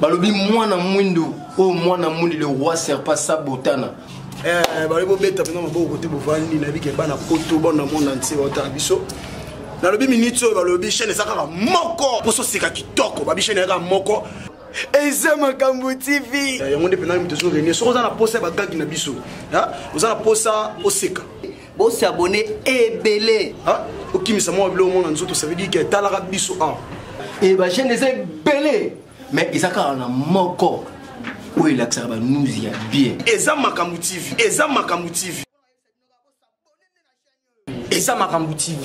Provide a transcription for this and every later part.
Balobi mwana mwindu oyo mwana mwindu le roi serpa sabotana. Eh, balobi bobeta mpenza maboko kote bovandi nayebi ke bana poto bana monde entier baotala biso nalobi miniti oyo balobi chaîne eza kaka moko mposo oseka kitoko babi chaîne eza kaka moko eza makambo tv eh, yango nde mpenza moto ezo renie soki oza na posa ya bagagi na biso oza na posa oseka bosabone ebele okimisa mwa biloko mona nzoto ça veut dire ke etalaka biso awa e bachaîne eza ebele mais eza kaka na moko oyo elakisaka banews ya bien. Eza makambo tv eza makambo tv eza makambo tv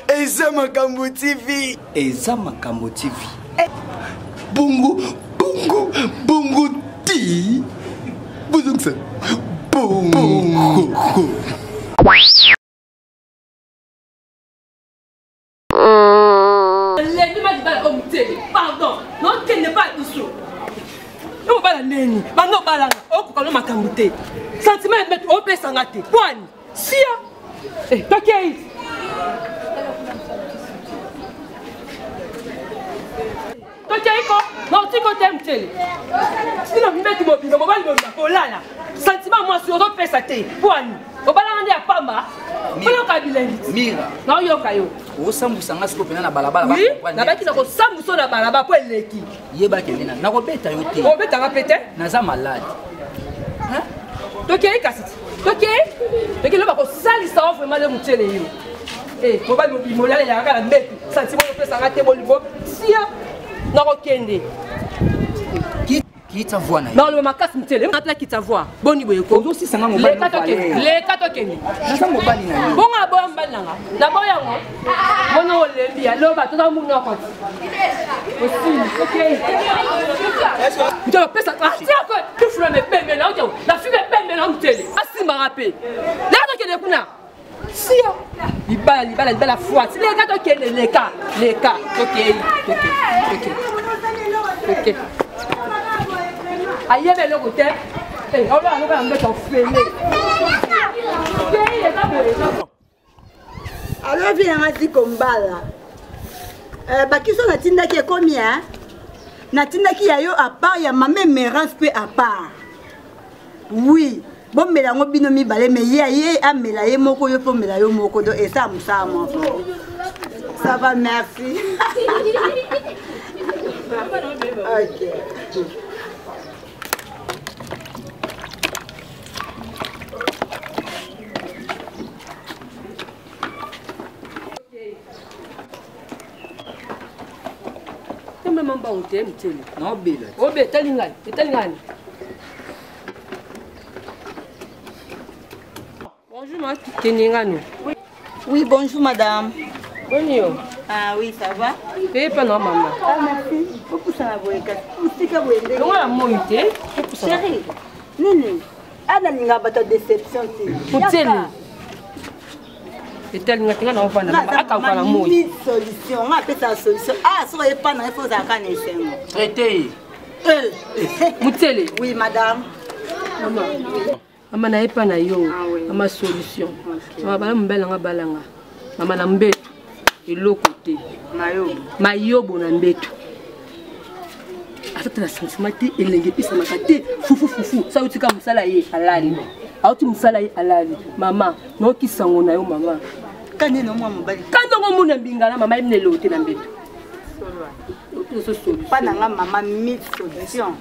eza makambo tv eza makambo tv bongo bongo bongo ti bozongisa bongo. Lendi ma libala oyo mutele pardon nokende pa biso yo mobala ndeni banda obalanga okoka no makambo te sentiment ya mbeto opesanga te pwani sia eh, tokei tokei ko naotiko te mutele bino mbeto mobimba mobali mobimba kolala sentiment mwasi ozopesa te pwani obalanga nde ya pamba oyoka bilengi mira naoyoka yo osambwisa nga sikoyo mpenza na balabala nabaki na kosambwisa na balabala mpo eleki yeba kende na nakobeta yo te obetanga mpe te naza malade tokei kasi tokei tokei loba kosalisa yo vraiment nde motele yo eh, mobali mobima olalelaka kaka na mbetu santiment opesanga te bolingo sia nakokende Kita voix na yo. Nakoloba makasi mutele natala kita voix boni boye ko. Ozosisa nga mobali. Leka tokende. Leka tokende. Naza mobali na yo. Bongo naboya mobali na nga. Naboya yango. Mona olembi ya loba toza munoko. Osili. Okay. Mutele opesa atia ko tufula mepembe na ote. Na fibe pembe na mutele. Asimbaka pe. Leka tokende kuna. Sia. Libala libala libala fwati. Leka tokende leka leka tokei tokei tokei tokei. Ayebi eloko te. Eh, oloba lokola mbeto ofele. Tokei eza boye eza boye. Alo vie nanga ziko mbala. Euh, bakiso natindaki ekomi hein? Natindaki ya yo à part ya mama Emerance pe à part. Oui, bomela yango bino mibale mais ye ye amela ye moko yo mpe omela yo moko donc eza mosala moko. Ça va, merci. Ok. Mama mbangu te mtele. Naobela. Obe etali ngai, etali ngai. Bonjour ma Keningano. Oui, bonjour madame. Boni yo. Ah oui, ça va? Peye pa na mama. Ah merci. Opusana boye kasi. Musika boye ndenge. Longola moi te. Opusana. Chérie, nini? Ah nalinga bato ya déception te. Mutele. Etali nga te nga na ovanda akauka na moi. Solution, nga apesa solution. Ah soki epa na ye fo ozalaka na esengo. Traité. Mutele. Oui madame. Mama. Mama na epa na yo. Ah, oui. Mama solution. Okay. Mama bala mobali nanga balanga. Mama na mbeto eloko te. Mayobo. Mayobo na mbeto. Ata na sentiment te elenge epesamaka te fufu fufu sa otika mosala ye alali auti mosala ye alali mama naoki sango na yo mama kande na mwa mobali kande ngo mona mbinga na mama ye mina eloko te na mbeto pa na nga mama mille solution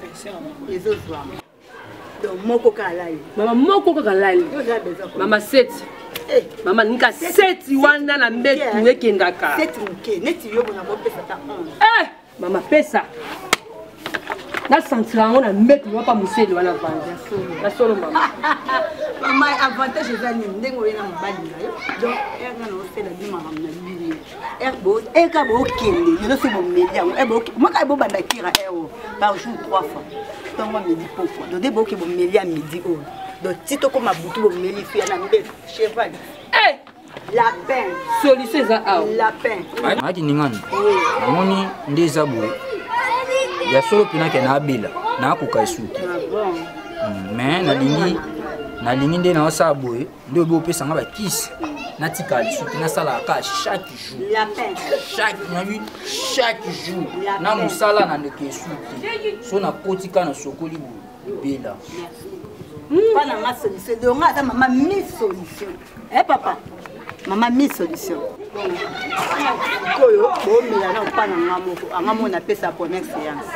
ezozwama donc moko kaka alali mama moko kaka alali mama seti eh. mama nika seti wana na mbetu ekendaka seti moke neti yo bona kopesa ta 11 eh mama pesa nasantira yango na mbetu wapa moseli wana vanda na solo mama mama avantage eza nini ndenge oye na mobali na yo donc ere na osela bino makambo na bino eka bokende lelo so bomeli yango maka bobanda kira ero par jour 3 fois ntongo midi pokwa donc nde boke bomeli ya midi oyo donc ti tokoma butu bomeli fiya na mbeto cheval eh! lapin solution eza awa lapin ayaki ningani namoni nde eza boye ya solo mpena ke naabela naakoka esu te mais nalingi nalingi nde naosala boye nde obi opesa nga bakisi Natikala lisusu te, nasalaka kaka chaque jour. Chaque nabi chaque jour. Na mosala na ndeke esu te. So nakoti kaka na sokoli boye libela. Papa na nga solution. Donc nga aza mama mille solution. Eh papa? Mama mille solution. Oyo bomela na papa na nga moko. Anga mona pesa première séance.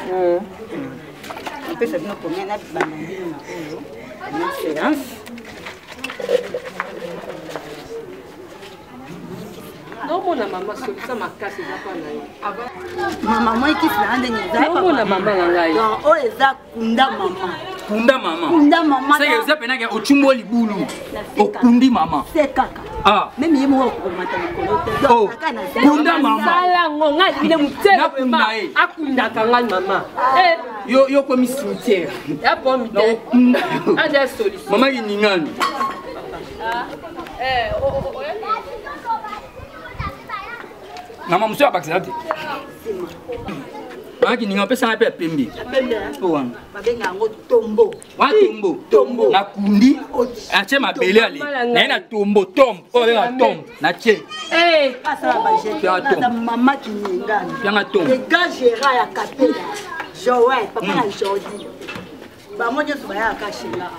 Napesa bino première na banda bino na oyo. Première séance. Naomona mama solution makasi eza mpa na ye. Mama moi kisi na ndenge eza. Naomona mama na ngai. Donc oyo eza kunda mama. Kunda mama. Kunda mama. Seke eza pena ke ochumbo libulu. Okundi mama. Se kaka. Ah. Même ye moko akomata likolo te. Oh. Kunda mama. Sala ngo ngai bine mutele Nakunda ye. Akundaka ngai mama. Eh. Yo yo komi cimetière. Ya pomi te. Nakunda. Aja solution. Mama kiningani. Eh, oh, oh, oh. Mama mosusu abakisaka te. Mama kininga opesanga mpe ya pembe. Oyo wana. Babenga yango tombo. Wana tombo. Tombo. Nakundi atie mabele ale. Naye na tombo tombe. Oyo babenga tombe. Natie. Eh. Asala ba jete. Naza mama kiningani. Pianga tombe. Le gars Gérard ya Kapela. Joël, papa na Jordi. Bango nyonso bayaka chez nga.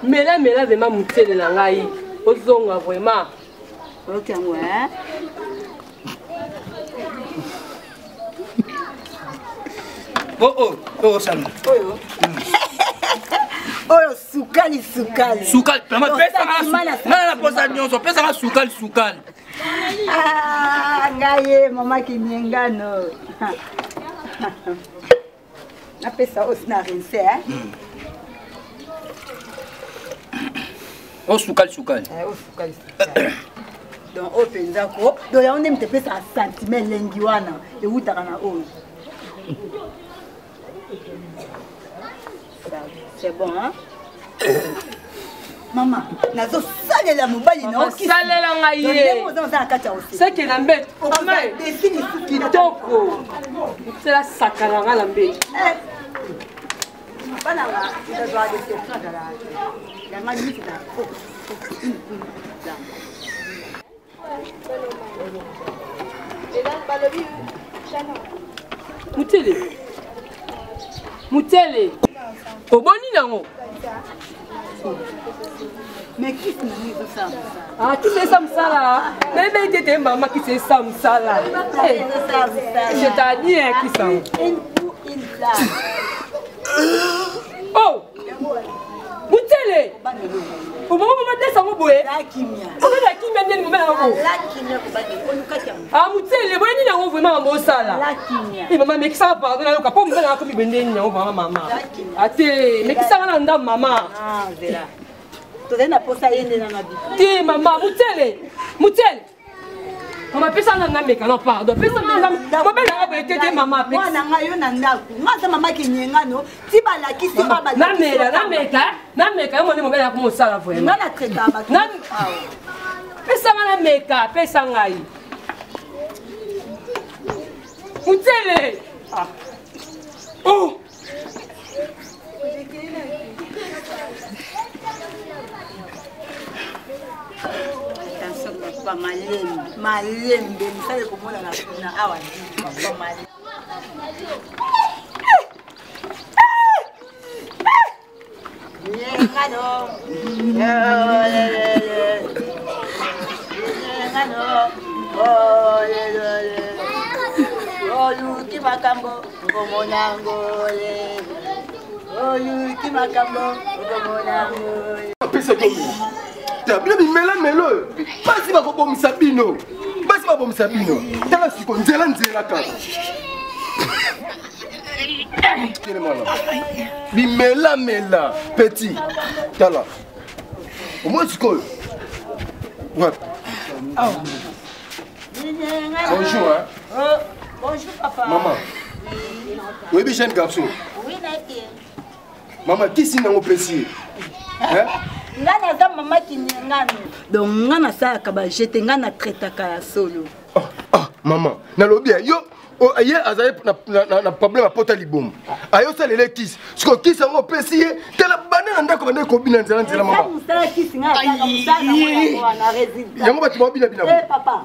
Mela mela vraiment mutele na ngai. Ozonga vraiment. Oyoki yango hein? Oh oh, oh sala. Oyo. Oyo sukali sukali. Sukali, vraiment pesa nga na posa nyonso, pesa nga sukali sukali. Ah, ngai ye mama kinyengano. Napesa osi na rinse hein? Oh sukali sukali. Eh, oh sukali sukali. Donc oyo mpenza ko, donc yango nde moto epesaka sentiment elengi wana ewutaka na oyo. C'est bon hein? Mama, nazosalela mobali na yo kisi. Salela ngai ye. Ndenge oza oza na kati ya osi. Seke na mbeto. Okoza desi lisusu. Kitoko. Sela sakana nga na mbeto. Eh. Bana nga, nazwa deception azalaka te. Yanga nyonso na Mutele. Mutele. Oboni nango. Mais kisi na nini ezosala mosala? Ah, kisi eza mosala. Nayebi ete te mama kisi eza mosala. C'est-à-dire kisi yango. Une pour une place. Oh! Mutele! Obongo mama desa yango boye? Obela kimia ndeni mobela yango. Ah mutele boye nini yango vraiment mama osala? Eh mama mekisaka pardon nayoka po mobela yango komi ndeni yango vraiment mama. Ate mekisaka na ndambo mama. Ah zela. Tozali na posa ye nde na mabika. Te mama mutele! Mutele! Mama pesa nga nga meka non pardon. Pesa nga mobela nga boye te te mama. Mwana nga yo na ndako. Nga za mama kinyengano ti balakisi ba balakisi. Namela nameka nameka yo moni mobela ya komosala vraiment. Nga na traita bato. Pesa nga nameka pesa ngai. Mutele. Ah. Oh. Attention papa malembe malembe misala ekomonana kuna awa papa malembe. Nyengano. Nyengano. Olelole. Oluki makambo okomona ngole. Oluki makambo okomona ngole. Apesa komi. Ta bino bimela melo. Basi bakobomisa bino. Basi babomisa bino. Tala siko nzela nzela kaka. Bimela mela petit. Tala. Omoni sikoyo. Wapi? Bonjour hein. Oh, bonjour papa. Maman. Oyebi jeune garçon? Oui, nayebi. Maman, kisi nango pesi. Hein? Nga naza mama kinyengano. Donc nga nasalaka ba jete, nga na traitaka ya solo. Ah, ah, Mama, nalobi yo ye azali na problème apota libomo ayosalela ye kisi sikoyo kisi yango opesi ye tala banda na ndako banda ekobina nzela nzela mama yango bato baobina bina eh, papa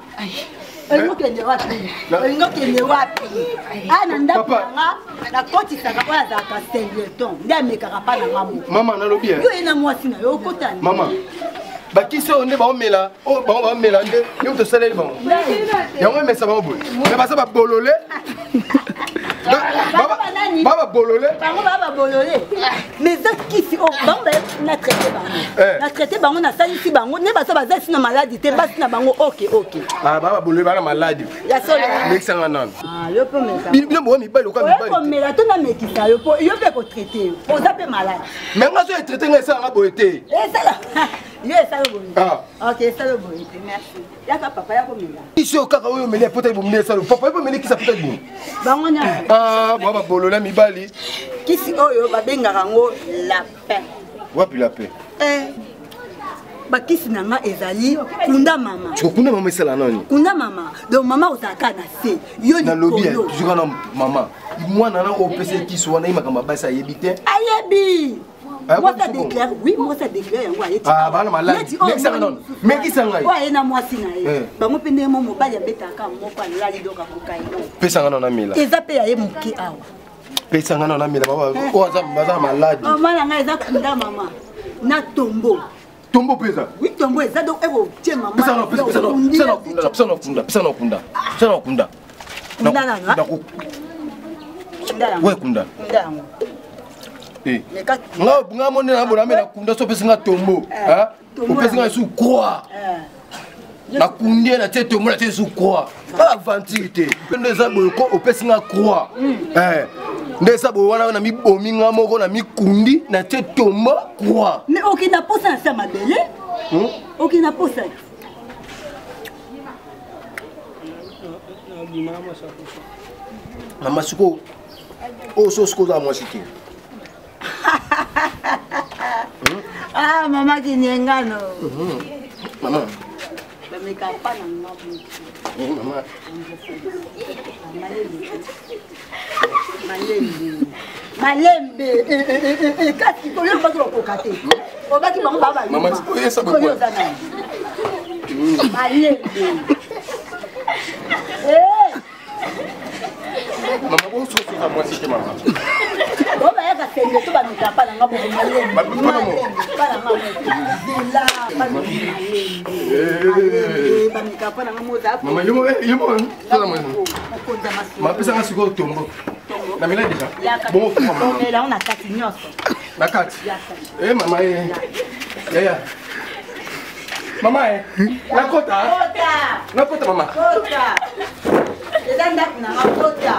olingi okende wapi olingi okende wapi a na ndako na nga nakotisaka oyo azalaka singleton nde amekaka mpa na nga moko mama nalobi yo ye na mwasi na yo okotani mama bakisi oyo nde baomela oyo bango baomela nde yo tosaleli bango yango emesa bango boye me baza babolole ba babolole bango ba babolole mais eza kisi oyo bango baye na traite bango eh. na traite bango nasalisi bango nde baza baza esi na maladi te basi na bango oke oke ah, ba babolole bana maladi ya solo mekisanga nano ah, yo mpe omeka bino boa mibali oka mibali komela to namekisa yo mpo yo mpe kotraite yo oza mpe maladi me nga so etraite nga esalanga boye te esala yo esala boye ah. ok esala boye te merci yaka papa ya komela kisi oyo kaka oyo omeli apota libumu nde esala papa yo omeli kisi apota libumu bango nyonso ah bwa babolola mibali kisi oyo babengaka yango lapin wapi lapin eh. bakisi na nga ezali kunda mama kunda mama esala nani kunda mama donc mama ozalaka na se yo nalobi toujours na mama mwana na opesa kisi wana ye makambo abasi ayebi te ayebi mwasi adeklare oui mwasi adeklare yango ayebana maladi mekisa ngai oyo aye na mwasi na ye eh. bango mpe ndenge mo mobali abetaka moko alali donc akoka ye pesa nga nano namela eza mpe ya ye moke awa pesa nga nano namela oyo aza maladi mama na ngai eza kunda mama na tombo tombo mpe eza oui tombo eza donc ekotie mama pesa na kunda pesa na kunda pesa na kunda we kunda eh. nga moni na bona me nakunda so opesi nga tombo eh, opesi nga esu croix eh. nakundi ye natie tombo natie esu croix aventure te mpe nde eza boye ko opesi nga croix hmm. nde eza boye wana na mibomi nga moko na mikundi natie tombo croix mais okenda posa na sa mabele hmm? okenda posa mama sikoyo oyo so sikoyo oza mwasi te hmm? ah mama kinyengano mhm. mama bameka pa na nga eh, mama malembe malembe eh, eh, kasi oyo baki bakoka te obaki bango baa bayuma oyo oza nani malembe Mama bososoka mwasi te mama. Bo bayaka sende to bameka pa na nga boko malembe. Pa na nga zela pa na malembe. Bameka pa na nga moza. Mama yo yo mo toza mwasi. Mama pesa nga sikoyo tombo. Na mela deja. Bongo fuma mama. Omela na kati nyonso. Na kati. Eh mama eh. Yaya. Mama eh. Nakota. Nakota mama. Kota. Eza ndako na nga kota.